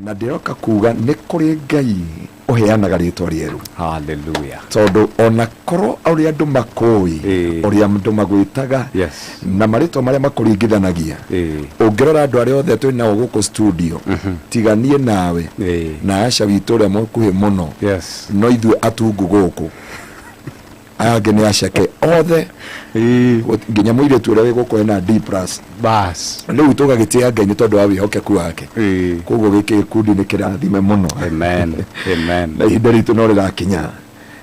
Na ndĩroka kuga nĩ kũrĩ Ngai ũheanaga rĩtwa rĩerũ. Hallelujah. Tondũ ona korwo ũrĩa andũ makũĩ, ũrĩa andũ magwĩtaga, na marĩtwa marĩa makũringithanagia, ũngĩrora andũ arĩa othe twĩ nao gũkũ studio, tiga niĩ nawe na Asha witũ ũrĩa mũkuhĩ mũno, no ithuĩ atungu gũkũ, aya angĩ nĩ aceke othe, nginya mũirĩtu ũrĩa wĩ gũkũ ena D plus. Bas. Rĩu tũgagĩtĩa Ngai nĩ tondũ wa wĩhokeku wake. Koguo gĩkĩ gĩkundi nĩ kĩrathime mũno. Amen. Amen. Na ihinda ritũ no rĩrakinya,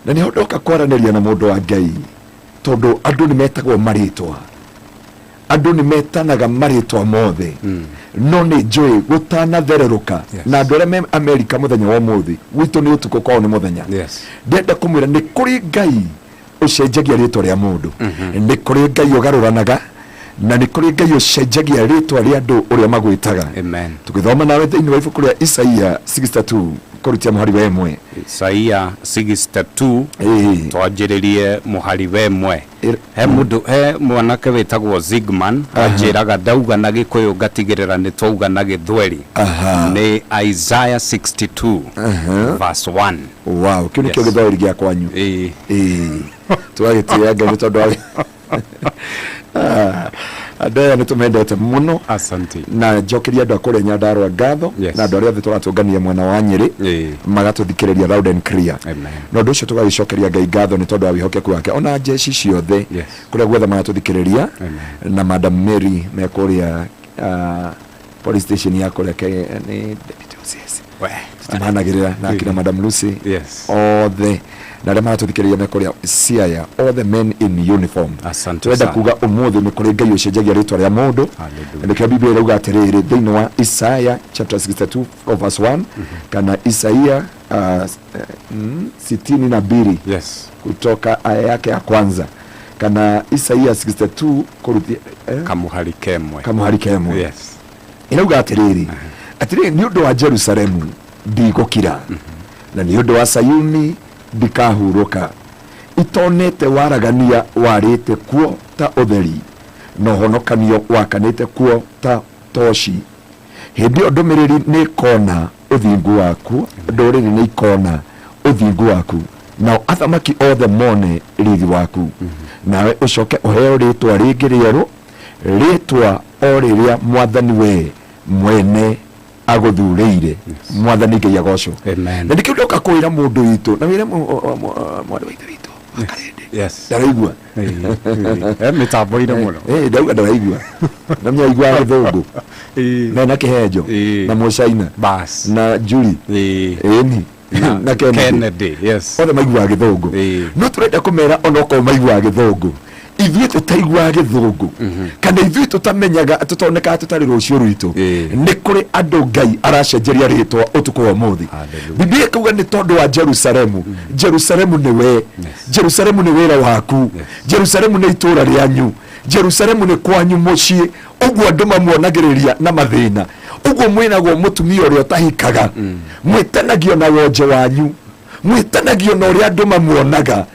na nĩho ndoka kwaranĩria na mũndũ wa Ngai, tondũ andũ nĩ metagwo marĩtwa, andũ nĩ metanaga marĩtwa mothe, no nĩ njũĩ gũtanathererũka na andũ arĩa me Amerika mũthenya wa ũmũthĩ, gwitũ nĩ ũtukũ, kwao nĩ mũthenya. Ndĩrenda kũmwĩra nĩ kũrĩ Ngai ũcenjagia rĩtwa rĩa mũndũ, nĩ kũrĩ Ngai ũgarũranaga, na nĩ kũrĩ Ngai ũcenjagia rĩtwa rĩa andũ ũrĩa magwĩtaga. Amen. Tũgĩthoma nawe thĩinĩ wa ibuku rĩa Isaia 62 kũrutia mũhari wa 1. Isaia 62, twanjĩrĩrie mũhari wa 1. He mũndũ, he mwanake wĩtagwo Zigman anjĩraga ndauga na Gĩkũyũ ngatigĩrĩra nĩ twauga na Gĩthweri. Nĩ Isaiah 62 verse 1. Wow, kĩu nĩkĩo gĩthweri gĩa kwanyu. Ĩĩ, tũgagĩtĩĩa Ngai nĩ tondũ wa Ah, andũ aya nĩ tũmendete mũno. Asante. Na njokeria andũ a kũrĩa Nyandarũa ngatho, na andũ arĩa othe tũratũngania mwena wa Nyĩrĩ magatũthikĩrĩria loud and clear. Amen. Na ũndũ ũcio tũgagĩcokeria Ngai ngatho nĩ tondũ wa wĩhokeku wake, ona njeci ciothe kũrĩa guothe maratũthikĩrĩria. Amen. Na Madam Mary me kũrĩa police station ya kũrĩa nĩ deputy OCS. We. Tũtimanagĩrĩra na akina Madam Lucy othe na arĩa maratũthikĩrĩria me kũrĩa Siaya, all the men in uniform. Asante Tũrenda sana. kuga ũmũthĩ nĩ kũrĩ Ngai ũcenjagia rĩtwa rĩa mũndũ. Hallelujah. Na nĩkĩo Biblia ĩrauga atĩrĩrĩ thĩinĩ wa Isaiah chapter 62 verse 1, kana Isaia 62 kutoka aya yake ya kwanza, kana Isaia 62 kũrutia Kamuhari kemwe. Kamuhari kemwe. Ĩrauga atĩrĩrĩ, atĩrĩrĩ, nĩ ũndũ wa Jerusalemu ndigũkira, na nĩ ũndũ wa Sayuni ndikahurũka, itonete waragania warĩte kuo ta ũtheri, na ũhonokanio wakanĩte kuo ta toci. Hĩndĩ ĩyo ndũmĩrĩri nĩ ĩkona ũthingu waku, ndũrĩrĩ nĩ ikona ũthingu waku, nao athamaki othe mone riri waku. Nawe ũcoke ũheo rĩtwa rĩngĩ rĩerũ, rĩtwa o rĩrĩa Mwathani we mwene agũthurĩire. Mwathani Ngai agocwo. Amen. Na nĩkĩo ndoka kwĩra mũndũ witũ na wĩre mwarĩ wa ithe witũ Wakarĩndĩ. Ndaraigua. Mĩtambo-inĩ mũno. Ndauga ndaraigua na mĩaiguaga Gĩthũngũ mena Kĩhenjo na Mũcaina Bas. na Njuri, ĩni, na Kennedy. Kennedy. Yes. Othe maiguaga Gĩthũngũ. No tũrenda kũmera onokorwo maiguaga Gĩthũngũ, ithuĩ tũtaiguaga Gĩthũngũ, kana ithuĩ tũtamenyaga, tũtonekaga tũtarĩ rũciũ rwitũ, nĩ kũrĩ andũ Ngai aracenjeria rĩtwa ũtukũ wa ũmũthĩ. Hallelujah. Biblia ĩkauga nĩ tondũ wa Jerusalemu. Jerusalemu nĩ we. Jerusalemu nĩ wĩra waku. Jerusalemu nĩ itũũra rĩanyu. Jerusalemu nĩ kwanyu mũciĩ. Ũguo andũ mamuonagĩrĩria na mathĩna, ũguo mwĩragwo mũtumia ũrĩa ũtahikaga, mwĩtanagio na wonje wanyu, mwĩtanagio na ũrĩa andũ mamuonaga,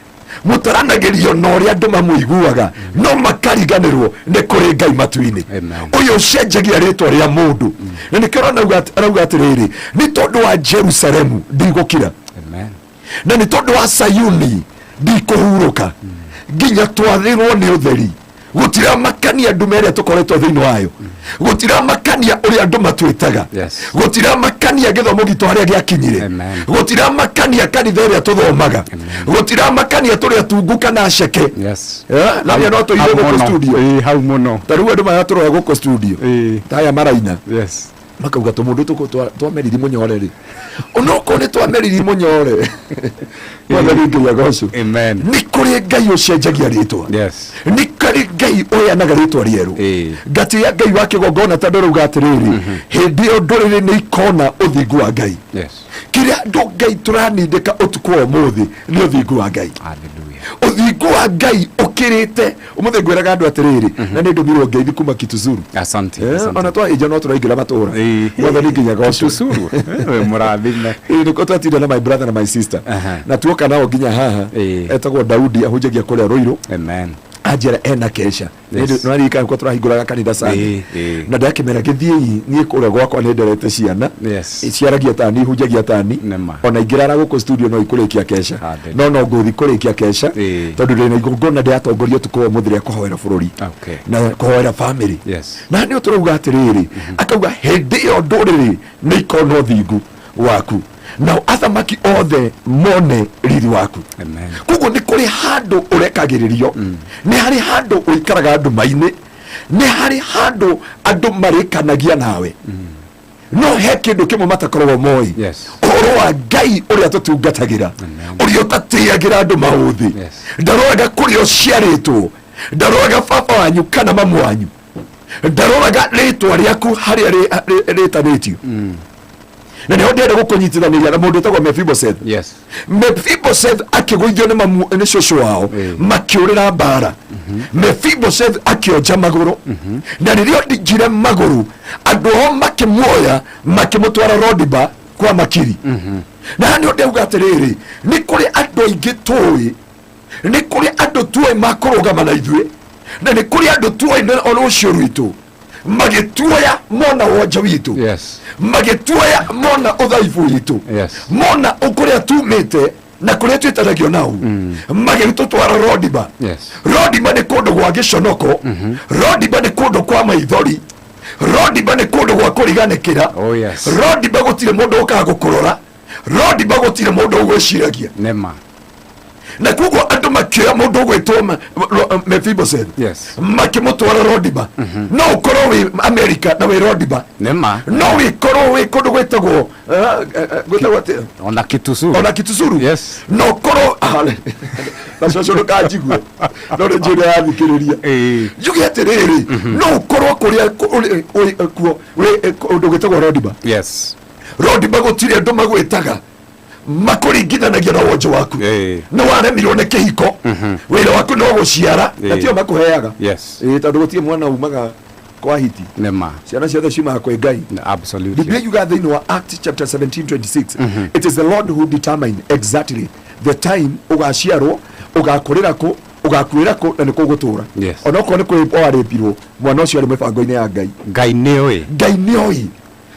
mũtaranagĩrio na ũrĩa andũ mamũiguaga, no makariganĩrwo nĩ kũrĩ Ngai matu-inĩ. Amen. Ũyũ ũcenjagia rĩtwa rĩa mũndũ. Na nĩkĩo arauga atĩrĩrĩ, nĩ tondũ wa Jerusalemu ndigũkira, Amen. na nĩ tondũ wa Sayuni ndikũhurũka, nginya twathĩrwo nĩ ũtheri. Gũtiramakania ndume ĩrĩa tũkoretwo thĩinĩ wayo, gũtiramakania ũrĩa andũ matwĩtaga, gũtiramakania gĩthomo gitũ harĩa gĩakinyire, Amen. gũtiramakania kanitha ĩrĩa tũthomaga, gũtiramakania tũrĩa tungu kana ceke. Na no tũire Hau gũkũ mũno. studio. Hau mũno. Ta rĩu andũ maratũrora gũkũ studio, ta aya maraina, makauga tũmũndũ tũkũ twameriri mũnyore rĩ, onokorwo nĩ twameriri mũnyore, Mwathani Ngai agocwo. Amen. Nĩ kũrĩ Ngai ũcenjagia rĩtwa. Nĩ kũrĩ Ngai ũheanaga rĩtwa rĩerũ. Ngatĩĩa Ngai wa kĩgongona tondũ rauga atĩrĩrĩ, hĩndĩ ĩyo ndũrĩrĩ nĩ ikona ũthingu wa Ngai. Kĩrĩa andũ Ngai tũranindĩka ũtukũ wa ũmũthĩ nĩ ũthingu wa Ngai. Hallelujah. Ũthingu wa Ngai ũkĩrĩte ũmũthĩ. Ngwĩraga andũ atĩrĩrĩ, na nĩ ndũmirwo ngeithi kuma Kituzuru. Asante. Asante. Ona twahĩnja no tũraingĩra matũra. Mwathani nginya gocwo. Tusuru. We mũrathime. Nĩkuo twatinda na my brother na my sister, na tuoka nao nginya haha. Etagwo Daudi, ahunjagia kũrĩa Rũirũ. Amen. Anjĩra ena kesha. Yes. Nĩwaririkana kwa tũrahingũraga kanitha Sunday. Ĩĩ, ĩĩ. Na ndakĩmera gĩthiĩi, niĩ kũrĩa gwakwa nĩ nderete ciana. Ciaragia tani, ihunjagia tani. Nĩma. Ona ingĩrara gũkũ studio no ikũrĩkia kesha. Hallelujah. No ngũthi kũrĩkia kesha tondũ ndĩna igongona ndĩratongoria ũtukũ wa ũmũthĩ rĩa kũhoera bũrũri na kũhoera family. Na nĩ tũrauga atĩrĩrĩ, akauga hĩndĩ ĩyo ndũrĩrĩ nĩ ikona ũthingu waku, nao athamaki othe mone riri waku. Amen. Koguo nĩ kũrĩ handũ ũrekagĩrĩrio, nĩ harĩ handũ ũikaraga nduma-inĩ, nĩ harĩ handũ andũ marĩkanagia nawe, no he kĩndũ kĩmwe matakoragwo moĩ, ũhoro wa Ngai ũrĩa tũtungatagĩra, ũrĩa ũtatĩagĩra andũ maũthĩ. Ndaroraga kũrĩa ũciarĩtwo, ndaroraga baba wanyu kana mamu wanyu, ndaroraga rĩtwa rĩaku harĩa rĩtanĩtio. Na nĩho ndĩrenda gũkũnyitithanĩria na mũndũ ũtagwo Mephibosheth. Mephibosheth akĩgũithio nĩ mamu nĩ cũcũ wao, makĩũrĩra mbara. Mephibosheth akĩonja magũrũ, na rĩrĩa onjire magũrũ, andũ ao makĩmuoya makĩmũtwara Rodiba kwa Makiri. Na haha nĩho ndĩrauga atĩrĩrĩ, nĩ kũrĩ andũ aingĩ tũĩ, nĩ kũrĩ andũ tuoĩ makũrũgama na ithuĩ, na nĩ kũrĩ andũ tuoĩ na rũciũ rwitũ magĩtuoya mona wonje witũ, magĩtuoya mona ũthaifu witũ, mona kũrĩa tumĩte na kũrĩa twĩtanagio nau, magĩtũtwara Rodiba. Rodiba nĩ kũndũ gwa gĩconoko, Rodiba nĩ kũndũ kwa maithori, Rodiba nĩ kũndũ gwa kũriganĩkĩra. Oh, yes. Rodiba gũtirĩ mũndũ ũkaga gũkũrora, Rodiba gũtirĩ mũndũ ũgwĩciragia. Nĩma. Na koguo andũ makĩoya mũndũ ũgwĩtwo Mephibosheth, makĩmũtwara Rodiba. No ũkorwo wĩ America na wĩ Rodiba. Nĩma. No wĩkorwo wĩ kũndũ gwĩtagwo gwĩtagwo atĩa? Ona Kitusuru. Ona Kitusuru. No ũkorwo na cũcũ ndũkanjigue, no nĩ njũĩ nĩarathikĩrĩria. Njuge atĩrĩrĩ, no ũkorwo kũrĩa kuo wĩ kũndũ gwĩtagwo Rodiba. Rodiba gũtirĩ andũ magwĩtaga, makũringithanagia na wonje waku. Nĩ waremirwo nĩ kĩhiko, wĩra waku no gũciara na tio makũheaga. Tondũ gũtirĩ mwana umaga kwa hiti. Nĩma. Ciana ciothe ciumaga kwĩ Ngai. Biblia yuga thĩinĩ wa Acts chapter 17:26, it is the Lord who determine exactly the time ũgaciarwo, ũgakũrĩra kũ, ũgakuĩra kũ, na nĩ kũ ũgũtũra. Onokorwo nĩ kwĩ warĩpirwo, mwana ũcio arĩ mĩbango-inĩ ya Ngai. Ngai nĩoĩ. Ngai nĩoĩ,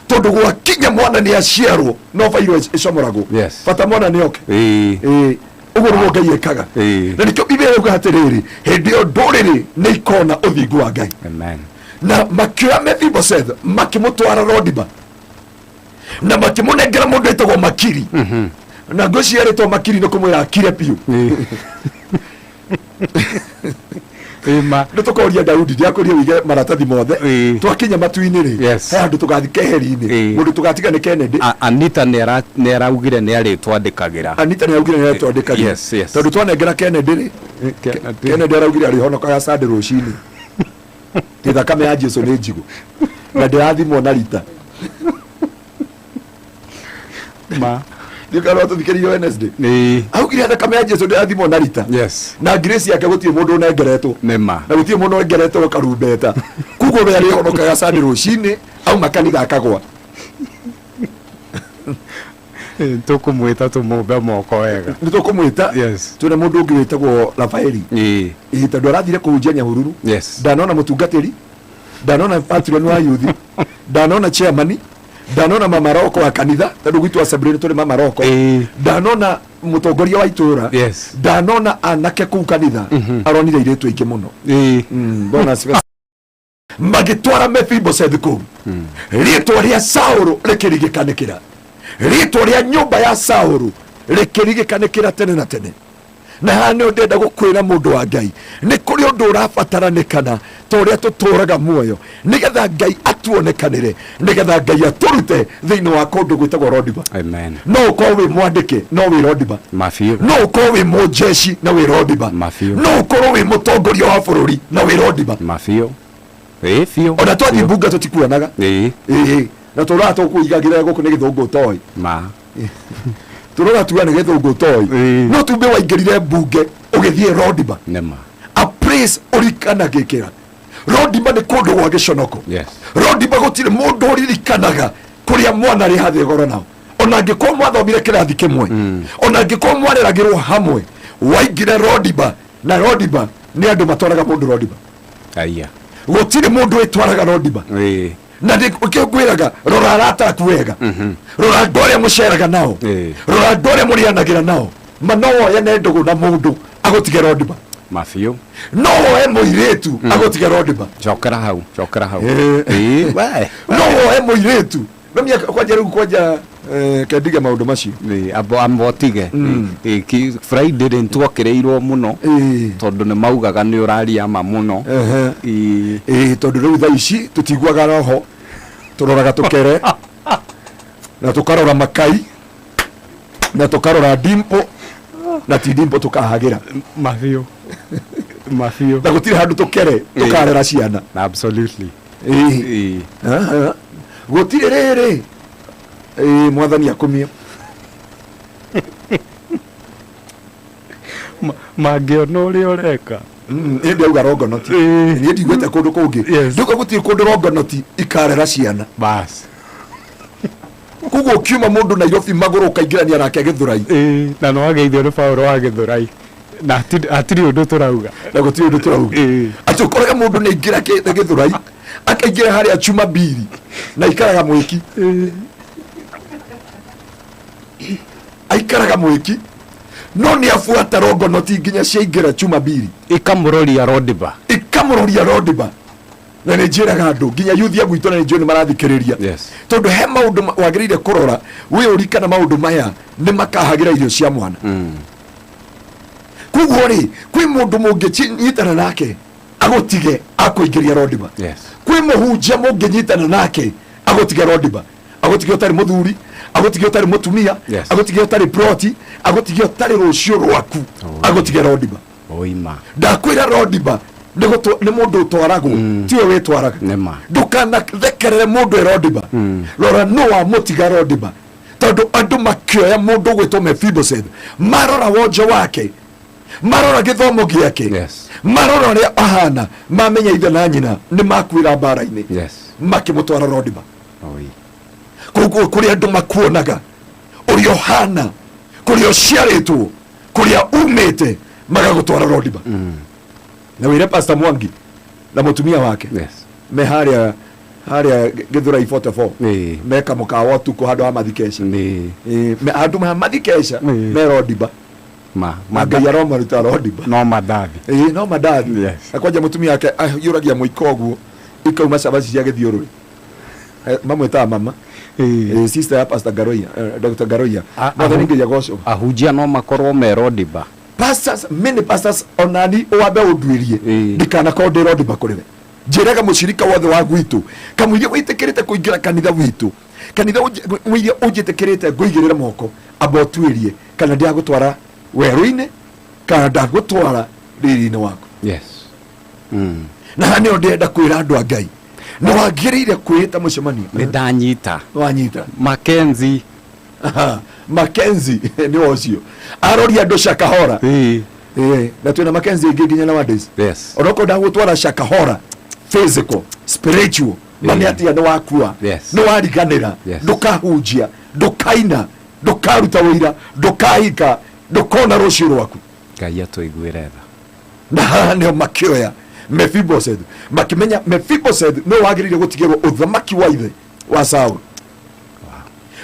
tondũ gwakinya mwana nĩ aciarwo no bairwo ĩcomoragwo. Bata mwana nĩ oke. Ĩĩ, ũguo nĩguo Ngai ekaga. Na nĩkĩo Biblia ĩrauga atĩrĩrĩ, hĩndĩ ĩyo ndũrĩrĩ nĩ ikona ũthingu wa Ngai. Amen. Na makĩoya Mephibosheth makĩmũtwara Rodiba na makĩmũnengera mũndũ wĩtagwo Makiri. Na ngwĩciria rĩtwa Makiri nĩ kũmwĩra akire biũ. Ĩma. Nĩ tũkoria Daudi, ndiakũria wĩige maratathi mothe. Twakinya matu-inĩ rĩ, he handũ tũgathi keheri-inĩ, mũndũ tũgatiga nĩ Kennedy. Anita nĩ araugire nĩ arĩtwandĩkagĩra. Anita nĩ araugire nĩ arĩtwandĩkagĩra. Yes. Tondũ twanengera Kennedy rĩ, Kennedy. Kennedy araugire arĩhonokaga Sunday rũcinĩ. Thakame ya Jesu nĩ njigũ na ndĩrathimwo na rita. Ma. Ndiũkarwo tũthikĩrĩirio Wednesday. Augire thakame ya Jesu ndĩrathimwo na rita. Na grace yake gũtirĩ mũndũ ũnengeretwo. Nĩma. Na gũtirĩ mũndũ ũnengeretwo karumbeta. Koguo we arĩhonokaga Sunday rũcinĩ auma kanitha akagwa. Tũkũmwĩta tũmũmbe moko wega. Nĩ tũkũmwĩta. Twĩna mũndũ ũngĩ wĩtagwo Rafaeli. Ĩĩ, tondũ arathire kũhunjia Nyahururu. Ndanona mũtungatĩri, ndanona patron wa youth, ndanona chairman, ndanona mama roko wa kanitha, tondũ gwitũ assembly nĩ tũrĩ mama roko. Ndanona mũtongoria wa itũra. Ndanona anake kũu kanitha. Aronire airĩtu aingĩ mũno. Bwana asifiwe. Magĩtwara Mephibosheth kũu, rĩtwa rĩa Saũlũ rĩkĩrigĩkanĩkĩra, rĩtwa rĩa nyũmba ya Saũlũ rĩkĩrigĩkanĩkĩra tene na tene. Na haha nĩho ndĩrenda gũkwĩra mũndũ wa Ngai, nĩ kũrĩ ũndũ ũrabataranĩkana ta ũrĩa tũtũraga muoyo, nĩgetha Ngai atuonekanĩre, nĩgetha Ngai atũrute thĩinĩ wa kũndũ gwĩtagwo Rodiba. Amen. No ũkorwo wĩ mwandĩke no wĩ Rodiba. Mabiũ. No ũkorwo wĩ mũnjeshi na wĩ Rodiba. Mabiũ. No ũkorwo wĩ mũtongoria wa bũrũri na wĩ Rodiba. Mabiũ. Ĩĩ biũ. Ona twathiĩ mbunge tũtikuonaga. Ĩĩ, na tũraga tũkũigagĩrĩra gũkũ nĩ gĩthũngũ ũtoĩ. Ma. Tũrora tuga nĩ gĩthũngũ ũtoĩ. No tumbe waingĩrire mbunge ũgĩthiĩ Rodiba. Nĩma. A place ũrikanagĩkĩra. Rodiba nĩ kũndũ gwa gĩconoko. Rodiba gũtirĩ mũndũ ũririkanaga kũrĩa mwana arĩ hathĩ goro nao. Ona angĩkorwo mwathomire kĩrathi kĩmwe, ona angĩkorwo mwareragĩrwo hamwe, waingĩra Rodiba na Rodiba Nĩ andũ matwaraga mũndũ Rodiba. Aya. Gũtirĩ mũndũ wĩtwaraga Rodiba. Na nĩkĩo ngwĩraga, rora arata aku wega, rora andũ arĩa mũceraga nao, rora andũ arĩa mũrĩanagĩra nao. Ma no woyane ndũgũ na mũndũ agũtige Rodiba. Mabiũ. No woe mũirĩtu agũtige Rodiba. Cokera hau, cokera hau. We. No woe mũirĩtu no kwanja rĩu kwanja kendige maũndũ macio. Ĩĩ, amba ũtige. Ĩĩ, Friday rĩ nĩtuokĩrĩirwo mũno tondũ nĩ maugaga nĩ ũraria ma mũno. Ĩĩ. Ĩĩ, tondũ rĩu thaa ici tũtiguaga roho, tũroraga tũkere na tũkarora makai na tũkarora dimpo na ti dimpo tũkahagĩra. Mabiũ, mabiũ. Na gũtirĩ handũ tũkere tũkarera ciana. Absolutely. Ĩĩ. Aha. Gũtirĩ rĩrĩ. Ĩĩ, mwathani akumio. Mangĩona ũrĩa ũreka. Niĩ ndauga rongonoti. Niĩ ndigwĩte kũndũ kũngĩ. Ndauga gũtirĩ kũndũ rongonoti ikarera ciana. Bas. Koguo ũkiuma mũndũ Nairobi magũrũ ũkaingĩrania nake Gĩthũrai. Ĩĩ, na nĩ wageithio nĩ Paũlũ wa Gĩthũrai. Na hatirĩ ũndũ tũrauga. Na gũtirĩ ũndũ tũrauga. Atĩ ũkoraga mũndũ nĩ aingĩra Gĩthũrai, akaingĩra harĩa Jumapili na aikaraga mwĩki. Aikaraga mwĩki no nĩ abuata rongonoti nginya ciaingĩra Jumapili. Ikamũroria Rodiba. Ikamũroria Rodiba. Na nĩ njĩraga andũ nginya yuthi a gwitũ na nĩ njũĩ nĩ marathikĩrĩria. Tondũ he maũndũ wagĩrĩire kũrora wĩyũri kana maũndũ maya nĩ makahagĩra irio cia mwana. Koguo rĩ, kwĩ mũndũ mũngĩnyitana nake agũtige akũingĩria Rodiba. Kwĩ mũhunjia mũngĩnyitana nake agũtige Rodiba, agũtige ũtarĩ mũthuri, agũtige ũtarĩ mũtumia, agũtige ũtarĩ ploti, agũtige ũtarĩ rũciũ rwaku, agũtige Rodiba. Oima. Ndakwĩra Rodiba nĩ nĩ mũndũ ũtwaragwo, tiwe wĩtwaraga. Nĩma. Ndũkanathekerere mũndũ e Rodiba. Rora nũ wamũtiga Rodiba, tondũ andũ makĩoya mũndũ ũgwĩtwo Mephibosheth, marora wonje wake, marora gĩthomo gĩake, marora ũrĩa ahana, mamenya ithe na nyina nĩ makuĩra mbara-inĩ, makĩmũtwara Rodiba. Oi. Koguo kũrĩ andũ makuonaga ũrĩa ũhana, kũrĩa ũciarĩtwo, kũrĩa umĩte, magagũtwara Rodiba. Na wĩre Pastor Mwangi na mũtumia wake me harĩa harĩa Gĩthũrai 44, meka mũkawa ũtukũ handũ ha mathikesha. Handũ ha mathikesha me Rodiba. Ma. Na Ngai aromaruta Rodiba. No mandathi. Ĩĩ, no mandathi. Na kwanja mũtumia wake ahiũragia mũiko ũguo ikauma cabaci cia gĩthiũrũrĩ. Mamwĩtaga mama. Sister ya Pastor Ngaroia, Dr. Ngaroia. Mwathani Ngai agocwo. Ahunjia no makorwo me Rodiba. Pastors, many pastors, onani wambe ũnduĩrie ndikanakorwo ndĩ Rodiba kũrĩ we. Njĩraga mũcirika wothe wa gwitũ kamũiria wĩtĩkĩrĩte kũingĩra kanitha witũ, kanitha mũiria ũnjĩtĩkĩrĩte ngũigĩrĩre moko, amba ũtuĩrie kana ndĩragũtwara werũ-inĩ kana ndagũtwara riri-inĩ waku. Na haha nĩho ndĩrenda kwĩra andũ a Ngai, nĩ wagĩrĩire kwĩĩta mũcemanio. Nĩ ndanyita. Wanyita. Mackenzie. Aha, Mackenzie nĩ ũcio aroria andũ Shakahora. Na twĩna Mackenzie ingĩ nginya nowadays. Onokorwo ndagũtwara Shakahora physical, spiritual, ma nĩ atĩa nĩ wakua, nĩ wariganĩra, ndũkahunjia, ndũkaina, ndũkaruta ũira, ndũkahika, ndũkona rũciũ rwaku. Ngai atũiguĩre tha. Na haha nĩho makĩoya Mephibosheth, makĩmenya Mephibosheth nĩwe wagĩrĩire gũtigĩrwo ũthamaki wa ithe wa Saul,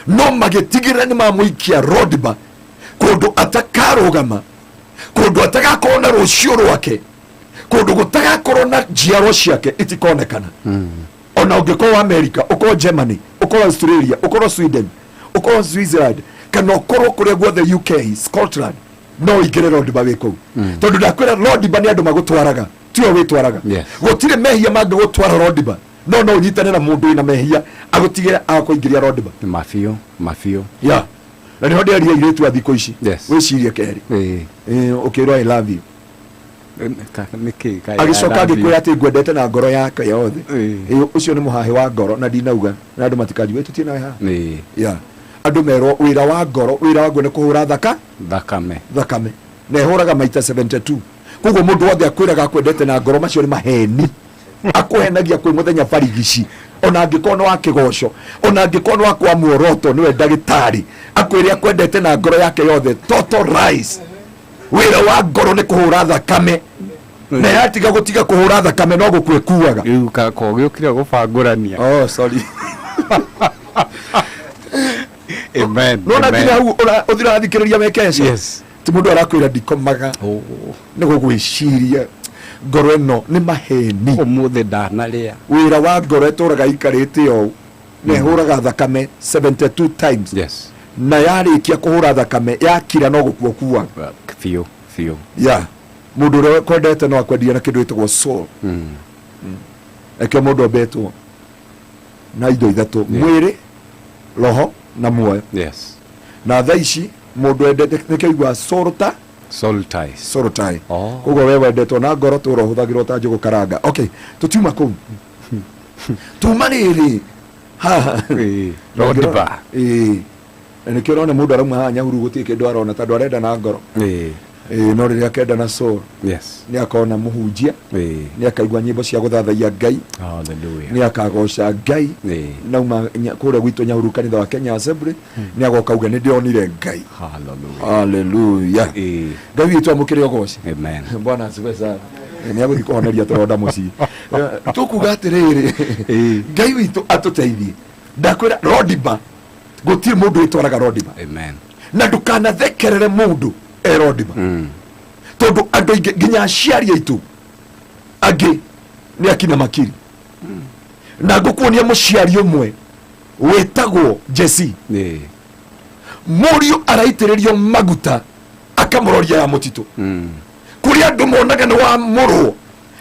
no magĩtigĩrĩra nĩ mamũikia Rodiba, kũndũ atakarũgama, kũndũ atagakorwo na rũciũ rwake, kũndũ gũtagakorwo na njiarwa ciake itikonekana. Ona ũngĩkorwo America, ũkorwo Germany, ũkorwo Australia, ũkorwo Sweden, ũkorwo Switzerland, kana ũkorwo kũrĩa guothe, UK, Scotland, no ũingĩre Rodiba wĩ kũu, tondũ ndakwĩra Rodiba nĩ andũ magũtwaraga, tiwe wĩtwaraga. Gũtirĩ mehia mangĩgũtwara Rodiba, no no ũnyitane na mũndũ wĩna mehia agũtigĩre agakũingĩria Rodiba. Mabiũ, mabiũ. Ya, na nĩho ndĩraria airĩtu a thikũ ici, wĩcirie kerĩ. Ũkĩrwo "I love you", Nĩkĩ? Agĩcoka agĩkwĩra atĩ "Ngwendete na ngoro yake yothe". Ũcio nĩ mũhahĩ wa ngoro, na ndinauga na andũ matikanjigue tũtirĩ nawe haha. Ya, andũ merwo wĩra wa ngoro, wĩra wa ngoro nĩ kũhũra thaka Thakame. Thakame, na ĩhũraga maita 72. Koguo mũndũ wothe akwĩraga akwendete na ngoro, macio nĩ maheni akũhenagia kwĩ mũthenya barigici. Ona angĩkorwo nĩ wa kĩgoco, ona angĩkorwo nĩ wa kwa muoroto, nĩwe ndagĩtarĩ akwĩre akwendete na ngoro yake yothe, total lies. Wĩra wa ngoro nĩ kũhũra thakame. Na yatiga gũtiga kũhũra thakame no gũkua ĩkuaga. Rĩu ko gĩũkire gũbangũrania. Oh, sorry. Amen. Nona Amen. nginya hau ũthi ũrathikĩrĩria wekesha. Yes. Ti mũndũ arakwĩra ndikomaga Oh. nĩ gũgwĩciria, ngoro ĩno nĩ maheni. Ũmũthĩ ndanarĩa. Wĩra wa ngoro ĩtũraga ikarĩte ũũ na ĩhũraga thakame 72 times. Na yarĩkia kũhũra thakame yakira no gũkua kuaga. Biũ biũ. Ya mũndũ ũrĩa kwendete no akwendia na kĩndũ gĩtagwo soul. Ekĩo mũndũ ombĩtwo na indo ithatũ: mwĩrĩ, roho na muoyo. Na thaa ici mũndũ endete nĩkĩo igua soul ta Soul ties. Soul tie. Oh. Koguo we wendetwo na ngoro tũra ũhũthagĩrwo ta njũgũ karanga. Okay, tũtiuma kũu, tuma rĩrĩ haha. Ĩĩ, Rodiba. Ĩĩ, na nĩkĩo ũrona mũndũ arauma haha Nyahururu gũtirĩ kĩndũ arona tondũ arenda na ngoro. Ĩĩ, no rĩrĩa akenda na soul nĩ akona mũhunjia, nĩ akaigua nyĩmbo cia gũthathaiya Ngai, nĩ akagoca Ngai. Nauma kũrĩa gwitũ Nyahururu, kanitha wa Kenya Assembly, nĩ agoka auge nĩ ndĩronire Ngai. Hallelujah. Haleluya. Ngai witũ amũkĩre ũgoci. Amen. Bwana asifiwe sana. Nĩ agũthiĩ kũhoneria tũronda mũciĩ. Tũkuga atĩrĩrĩ, Ngai witũ atũteithie. Ndakwĩra Rodiba, gũtirĩ mũndũ wĩtwaraga Rodiba. Amen. Na ndũkanathekerere mũndũ e Rodiba, tondũ andũ aingĩ nginya aciari aitũ angĩ nĩ akina makiri. Na ngũkuonia mũciari ũmwe wĩtagwo Jesi. Mũriũ araitĩrĩrio maguta akamũroria ya mũtitũ, kũrĩa andũ monaga nĩ wa mũrwo,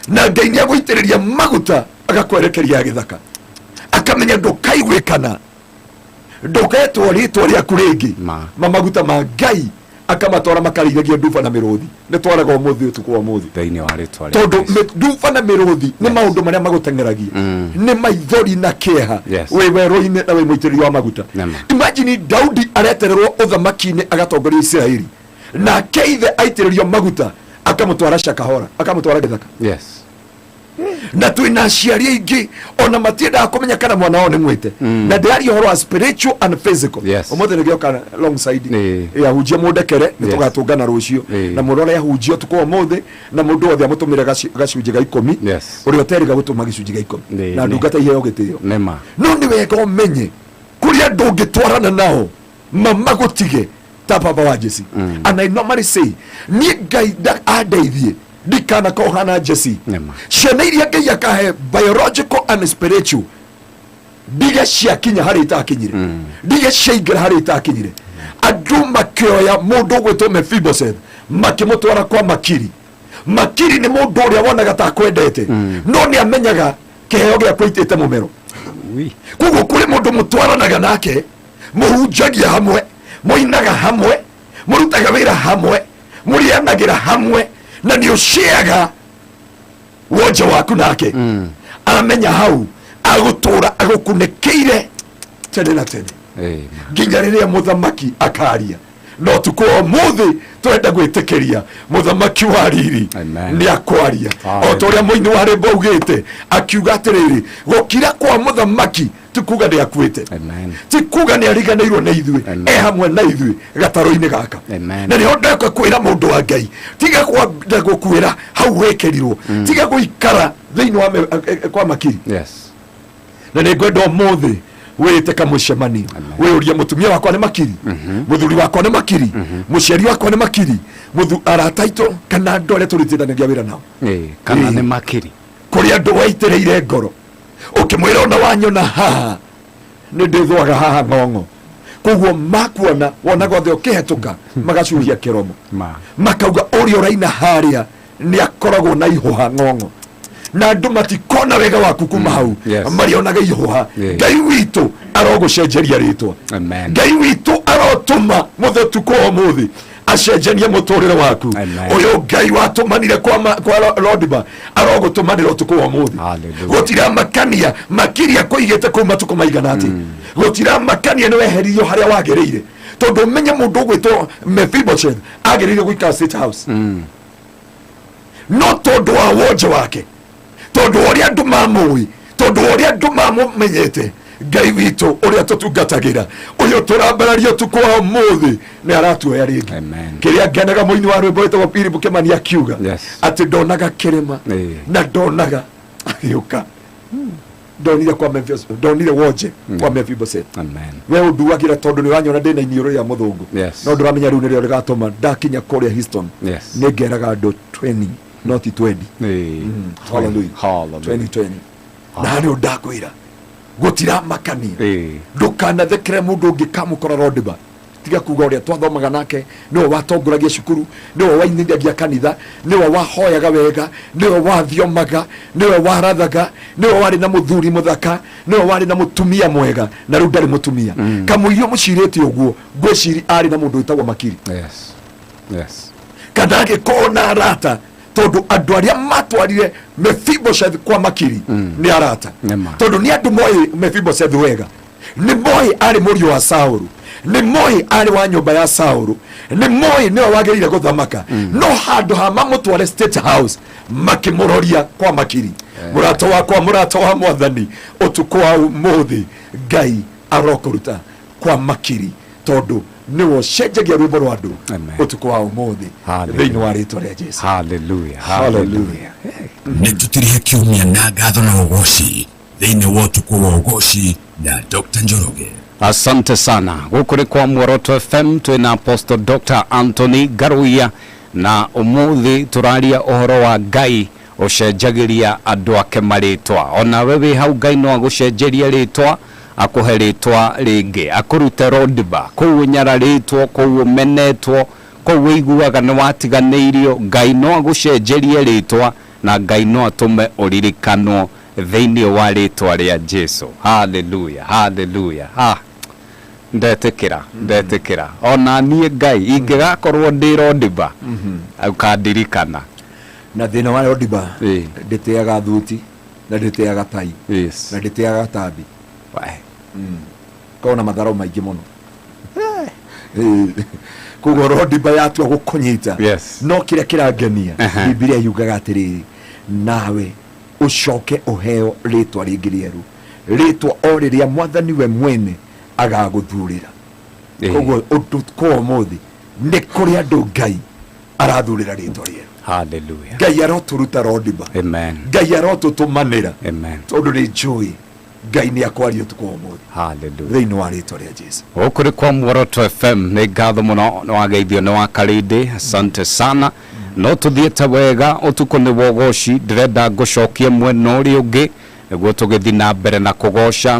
na Ngai nĩ agũitĩrĩria maguta agakwerekeria ya gĩthaka, akamenya ndũkaiguĩkana, ndũgetwo rĩtwa rĩaku rĩngĩ. Ma. Mamaguta ma Ngai akamatwara makarĩithagia nduba na mĩrũthi. Nĩ twaraga ũmũthĩ, ũtukũ wa ũmũthĩ. Thĩinĩ wa rĩtwa rĩa Tondũ Kristo. nduba na mĩrũthi nĩ maũndũ marĩa magũteng'eragia, nĩ maithori na kĩeha wĩ werũ-inĩ na wĩ mũitĩrĩri wa maguta. Nĩma. Imagine Daudi aretererwo ũthamaki-inĩ agatongoria Isiraeli, nake ithe aitĩrĩrio maguta akamũtwara Shakahora, akamũtwara gĩthaka. Na twĩna aciari aingĩ ona matiendaga kũmenya kana mwana wao nĩ mwĩte. Na ndĩraria ũhoro wa spiritual and physical. Ũmũthĩ nĩgĩoka long side ahunjia mũndekere, nĩ tũgatũngana rũciũ. Na mũrore ahunjia ũtukũ wa ũmũthĩ, na mũndũ wothe amũtũmĩre gacunjĩ ga 10, ũrĩa ũterĩga gũtũma gĩcunjĩ gĩa 10, na ndungata iheo gĩtĩo. Nĩma. No nĩ wega ũmenye kũrĩa andũ ũngĩtwarana nao mamagũtige ta baba wa Jesi. And I normally say, niĩ Ngai andeithie ndikanakorwo hana Jesi. Nĩma. Ciana iria Ngai akahe biological and spiritual ndige ciakinya harĩa itakinyire, ndige ciaingĩra harĩa itakinyire. Andũ makĩoya mũndũ ũgwĩtwo Mephibosheth makĩmũtwara kwa makiri. Makiri nĩ mũndũ ũrĩa wonaga ta akwendete, no nĩ amenyaga kĩheo gĩaku aitĩte mũmero. Ui. Koguo kũrĩ mũndũ mũtwaranaga nake, mũhunjagia hamwe, mũinaga hamwe, mũrutaga wĩra hamwe, mũrĩanagĩra hamwe, na nĩ ũciaga wonje waku nake. Amenya hau agũtũra agũkunĩkĩire tene na tene Amen. nginya rĩrĩa mũthamaki akaria. Na ũtukũ wa ũmũthĩ tũrenda gwĩtĩkĩria mũthamaki wa riri Amen. nĩ akwaria, Amen. o ta ũrĩa mũini wa rĩmbo augĩte, akiuga atĩrĩrĩ, gũkira kwa mũthamaki ti kuga nĩ akuĩte, Amen. ti kuga nĩ ariganĩirwo nĩ ithuĩ. Amen. E hamwe na ithuĩ gatarũ-inĩ gaka. Amen. Na nĩho ndeka kwĩra mũndũ wa Ngai, tiga kwenda gũkuĩra hau wĩkĩrirwo, tiga gũikara thĩinĩ wa kwa makiri. Na nĩ ngwenda ũmũthĩ wĩte kamũcemanio, wĩũrie, mũtumia wakwa nĩ makiri, mũthuri wakwa nĩ makiri, mũciari wakwa nĩ makiri, arata aitũ kana andũ arĩa tũrutithanagia wĩra nao. Kana Ĩĩ. nĩ makiri. Kũrĩ andũ waitĩrĩire ngoro ũkĩmwĩra ona wanyona haha nĩ ndĩthwaga haha ng'ong'o, koguo makuona wonaga othe ũkĩhetũka magacuhia kĩromo, Ma. makauga ũrĩa ũraina harĩa nĩ akoragwo na ihũha ng'ong'o, na andũ matikona wega waku kuma hau, marĩonaga ihũha. Ngai witũ arogũcenjeria rĩtwa. Amen. Ngai witũ arotũma mũthũtukũ wa ũmũthĩ acenjanie mũtũrĩre waku. Amen. Ũyũ Ngai watũmanire kwa Lodiba arogũtũmanĩra ũtukũ wa ũmũthĩ. Hallelujah. Gũtiramakania makiria kũigĩte kũu matukũ maigana atĩ, gũtiramakania nĩ weheririo harĩa wagĩrĩire, tondũ ũmenye mũndũ ũgwĩtwo Mephibosheth agĩrĩire gũikara State House, no tondũ wa wonje wake, tondũ wa ũrĩa andũ mamũĩ, tondũ wa ũrĩa andũ mamũmenyete, Ngai witũ ũrĩa tũtungatagĩra, ũyũ tũrambararia ũtukũ wa ũmũthĩ, nĩ aratuoya rĩngĩ. Amen. Kĩrĩa ngenaga, mũini wa rwĩmbo wĩtagwo Philip Kĩmani akiuga Yes. atĩ ndonaga kĩrĩma na ndonaga agĩũka, ndonire kwa Memphis, ndonire wonje kwa Mephibosheth. Amen. We ũnduagĩra tondũ nĩ ũranyona ndĩna iniũrũ rĩa mũthũngũ, no ndũramenya rĩu nĩrĩo rĩgatũma ndakinya kũrĩa Houston nĩ ngeraga andũ 20 not 20. Hallelujah. Hallelujah. 2020 na harĩ ndakwĩra gũtiramakania. Ndũkanathekere mũndũ ũngĩ kamũkora Rodiba. Tiga kuga ũrĩa twathomaga nake nĩwe watongoragia cukuru, nĩwe wainithagia kanitha, nĩwe wahoyaga wega, nĩwe wathiomaga, nĩwe warathaga, nĩwe warĩ na mũthuri mũthaka, nĩwe warĩ na mũtumia mwega, na rĩu ndarĩ mũtumia. Kamũirio mũcirĩte ũguo, ngwĩciri arĩ na mũndũ wĩtagwo Makiri kana agĩkorwo na arata, tondũ andũ arĩa matwarire Mephibosheth kwa Makiri nĩ arata. Nĩma. Tondũ nĩ andũ moĩ Mephibosheth wega, nĩ moĩ arĩ mũriũ wa Saũlũ, nĩ moĩ arĩ wa nyũmba ya Saũlũ, nĩ moĩ nĩwe wagĩrĩire gũthamaka, no handũ ha mamũtware State House makĩmũroria kwa Makiri. Mũrata wakwa, mũrata wa Mwathani, ũtukũ wa ũmũthĩ Ngai arokũruta kwa Makiri, tondũ nĩwe ũcenjagia rwĩmbo rwa andũ. Amen. Ũtukũ wa ũmũthĩ, Hallelujah. thĩinĩ wa rĩtwa rĩa Jesu. Hallelujah. Hallelujah. Nĩ tũtirihe kiumia na ngatho na ũgoci thĩinĩ wa ũtukũ wa ũgoci na Dr. Njoroge. Asante sana. Gũkũ nĩ kwa Muoroto FM, twĩna Apostle Dr. Anthony Ngaruiya, na ũmũthĩ tũraria ũhoro wa Ngai ũcenjagĩria andũ ake marĩtwa. Onawe wĩ hau, Ngai no agũcenjerie rĩtwa, akũhe rĩtwa rĩngĩ, akũrute Rodiba kũu ũnyararĩtwo, kũu ũmenetwo, kũu ũiguaga nĩ watiganĩirio. Ngai no agũcenjerie rĩtwa na Ngai no atũme ũririkanwo thĩinĩ wa rĩtwa rĩa Jesu. Haleluya, haleluya. Ah, ndetĩkĩra, ndetĩkĩra ona niĩ Ngai ingĩgakorwo ndĩ Rodiba ũkandirikana. Na thĩna wa Rodiba, ndĩteaga thuti na ndĩteaga tai na ndĩteaga gatambi. Korwo na matharau maingĩ mũno. Koguo Rodiba yatua gũkũnyita, no kĩrĩa kĩrangenia, Bibilia yugaga atĩrĩrĩ, nawe ũcoke ũheo rĩtwa rĩngĩ rĩerũ, rĩtwa o rĩrĩa Mwathani we mwene agagũthurĩra. Koguo ũtukũ wa ũmũthĩ nĩ kũrĩ andũ Ngai arathurĩra rĩtwa rĩerũ. Hallelujah. Ngai arotũruta Rodiba. Amen. Ngai arotũtũmanĩra, Amen. tondũ nĩ njũĩ Ngai nĩ akwaria ũtukũ wa ũmũthĩ Hallelujah. thĩinĩ wa rĩtwa rĩa Jesu. Gũkũ nĩ kwa Muoroto FM. Nĩ ngatho mũno, nĩ wageithio nĩ wakarĩndĩ, asante sana. No tũthiĩte wega, ũtukũ nĩ wogoci. Ndĩrenda ngũcokie mwena ũrĩa ũngĩ nĩguo tũgĩthiĩ na mbere na kũgoca na